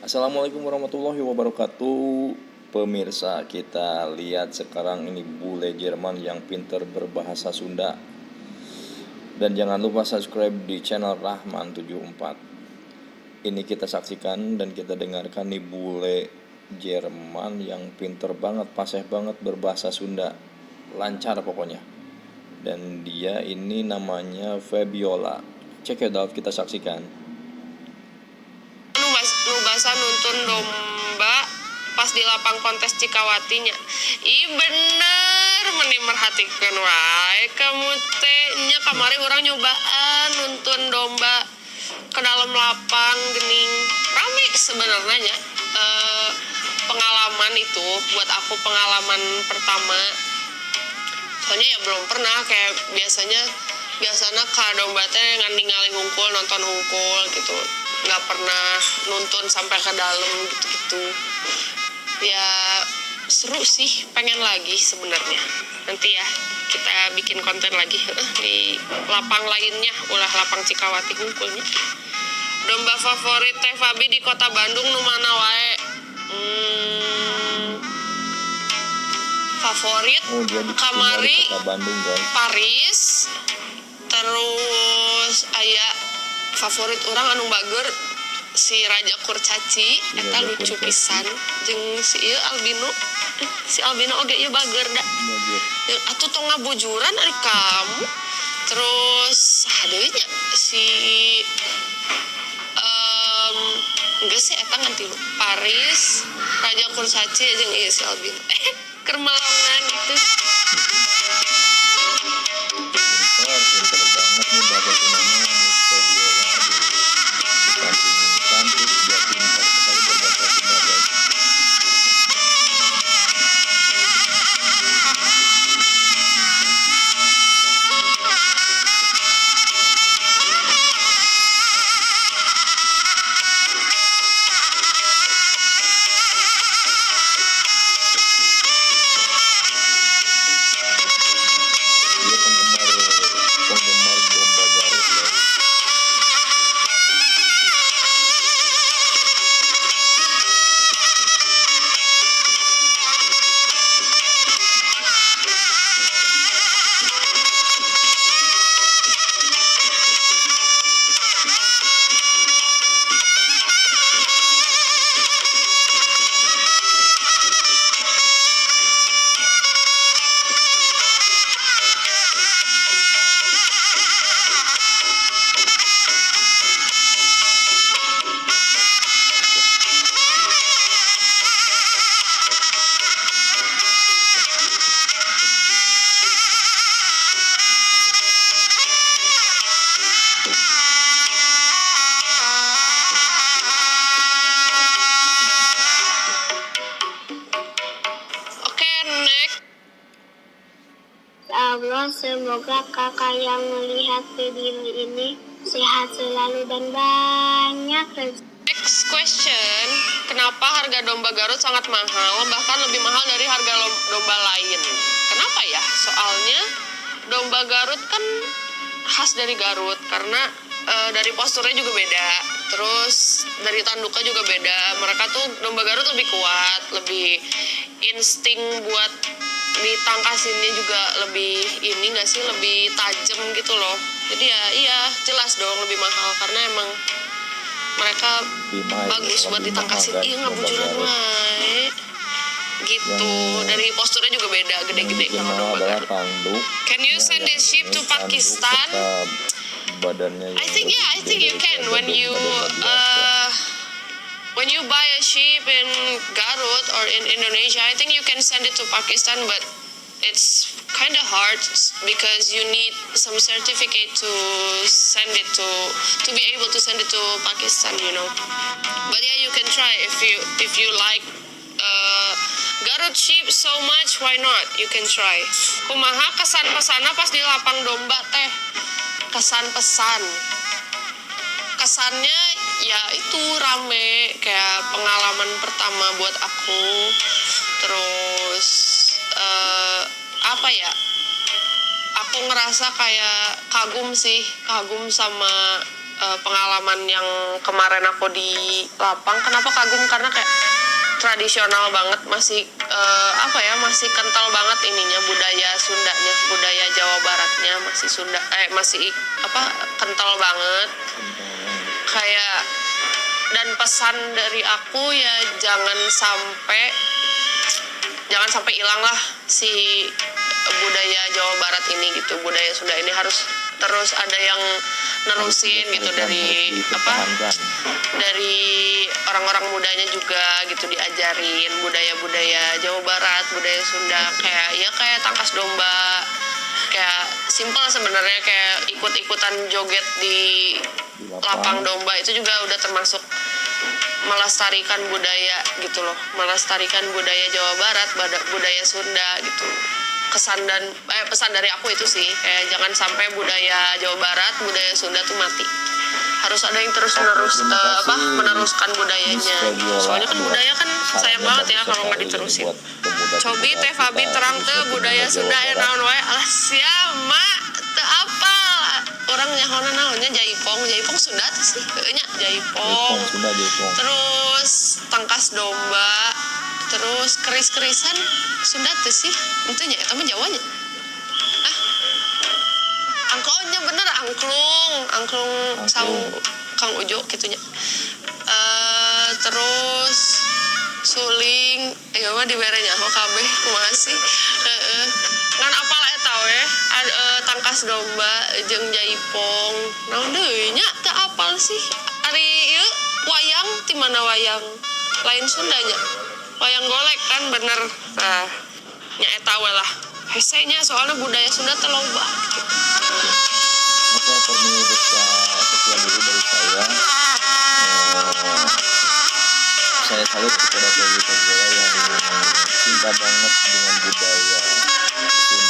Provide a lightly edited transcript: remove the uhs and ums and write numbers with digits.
Assalamualaikum warahmatullahi wabarakatuh. Pemirsa, kita lihat sekarang ini bule Jerman yang pinter berbahasa Sunda. Dan jangan lupa subscribe di channel Rahman 74. Ini kita saksikan dan kita dengarkan nih bule Jerman yang pinter banget, fasih banget berbahasa Sunda. Lancar pokoknya. Dan dia ini namanya Febiola. Check it out, kita saksikan. Nu basa nuntun domba pas di lapang kontes Cikawati nya. Ih, bener, meni merhatikan wae kamu teh nya. Kamari urang nyobaan nuntun domba ke dalam lapang gening, rame sebenarnya nya. Pengalaman itu buat aku pengalaman pertama, soalnya ya belum pernah. Kayak biasanya biasanya ka domba teh ngan ningali hungkul, nonton hungkul gitu, nggak pernah nuntun sampai ke dalam gitu-gitu. Ya seru sih, pengen lagi sebenarnya. Nanti ya kita bikin konten lagi di lapang lainnya, ulah lapang Cikawati hungkul nya. Domba favorit Teh Fabi di kota Bandung nu mana wae? Favorit Oh, dia di, tinggal di kamari kota Bandung, guys. Paris. Terus aya favorit urang anu bager si Raja Kurcaci. Si Eta Raja lucu Kurcaci. Pisan jeung si ieu albino. Si albino oge ieu bager da. Bager. Ya, atuh tong ngabujuran ari kamu. Terus deui nya si geus sih eta ngan tilu. Paris, Raja Kurcaci jeung ieu si albino. Keur melongan gitu. Pinter, pinter banget nih bahasa Sundanya Miss Febiola. Aduh, di samping cantik, dia pintar sekali berbahasa Sunda, guys. Dia penggemar penggemar domba Garut, guys. Oke, next. Allah, semoga kakak yang melihat video ini sehat selalu dan banyak rezeki. Next question, kenapa harga domba Garut sangat mahal, bahkan lebih mahal dari harga domba lain? Kenapa ya? Soalnya domba Garut kan khas dari Garut karena dari posturnya juga beda, terus dari tanduknya juga beda. Mereka tuh domba Garut lebih kuat, lebih insting buat ditangkasinnya juga lebih ini nggak sih, lebih tajam gitu loh. Jadi ya iya jelas dong lebih mahal karena emang mereka Lebih mahal, bagus buat lebih mahal, ditangkasin. guys, Iya, domba ngabujuran Garut. Wae gitu. Yang Dari posturnya juga beda, yang gede-gede bikin kalau mahal domba adalah Garut. Tanduk Can you ya, send yang this sheep ini to tanduk Pakistan? serta badannya I yang think lebih yeah, I gede think you can daripada when you domba-domba biasa. When you buy a sheep in Garut or in Indonesia, I think you can send it to Pakistan, but it's kind of hard because you need some certificate to send it to be able to send it to Pakistan. But yeah, you can try if you like Garut sheep so much, why not? You can try. Kumaha kesan pesanna pas di lapang domba teh? Kesan pesan. Kesannya ya itu rame, kayak pengalaman pertama buat aku. Terus apa ya? Aku ngerasa kayak kagum sih, kagum sama pengalaman yang kemarin aku di lapang. Kenapa kagum? Karena kayak tradisional banget, masih apa ya, masih kental banget ininya, budaya Sundanya, budaya Jawa Baratnya masih Sunda, masih apa, kental banget. Kayak, dan pesan dari aku ya, jangan sampai hilang lah si budaya Jawa Barat ini gitu. Budaya Sunda ini harus terus ada yang nerusin gitu Harus dari apa, dipertahankan. Dari orang-orang mudanya juga gitu, diajarin budaya-budaya Jawa Barat, budaya Sunda, kayak ya kayak tangkas domba. Kayak simpel sebenarnya, kayak ikut-ikutan joget di Di lapang domba itu juga udah termasuk melestarikan budaya gitu loh, melestarikan budaya Jawa Barat, budaya Sunda gitu. Kesan dan pesan dari aku itu sih, kayak jangan sampai budaya Jawa Barat, budaya Sunda tuh mati. Harus ada yang terus Oke, menerus terima apa, kasih, meneruskan Miss budayanya gitu. Febiola, Soalnya kan buat budaya kan sayang sarannya banget ya bagus kalau nggak sekali ini diterusin. buat pemuda-pemuda Cobi teh Fabi kita, terang khususnya teu budaya pemuda Jawa Sunda ya Barat. Naon wae. Alah sia mak, teu apal. Urang nyahona naonnya? Jaipong, jaipong Sunda teh sih. Heueuh nya, jaipong. Jaipong Sunda, jaipong. Terus tangkas domba, terus keris-kerisan Sunda teh sih. Itu nya, eta mah Jawanya. Ah. Angklungnya bener, angklung, angklung Angklung. Saung Kang Ujo gitu nya. Terus suling, ya mah dibere nyaho kabeh, kumaha sih? Heeh. Ngan apal eta we, tangkas domba jeung jaipong. Naon deui nya, teu apal sih. Ari ieu wayang ti mana wayang? Lain Sundanya. Wayang golek kan bener. Nah, nya eta we lah. Hese nya, soalnya budaya Sunda teh loba gitu. Oke pemirsa, sekian dulu dari saya. Saya salut kepada Feby Febiola yang cinta banget dengan budaya Sunda.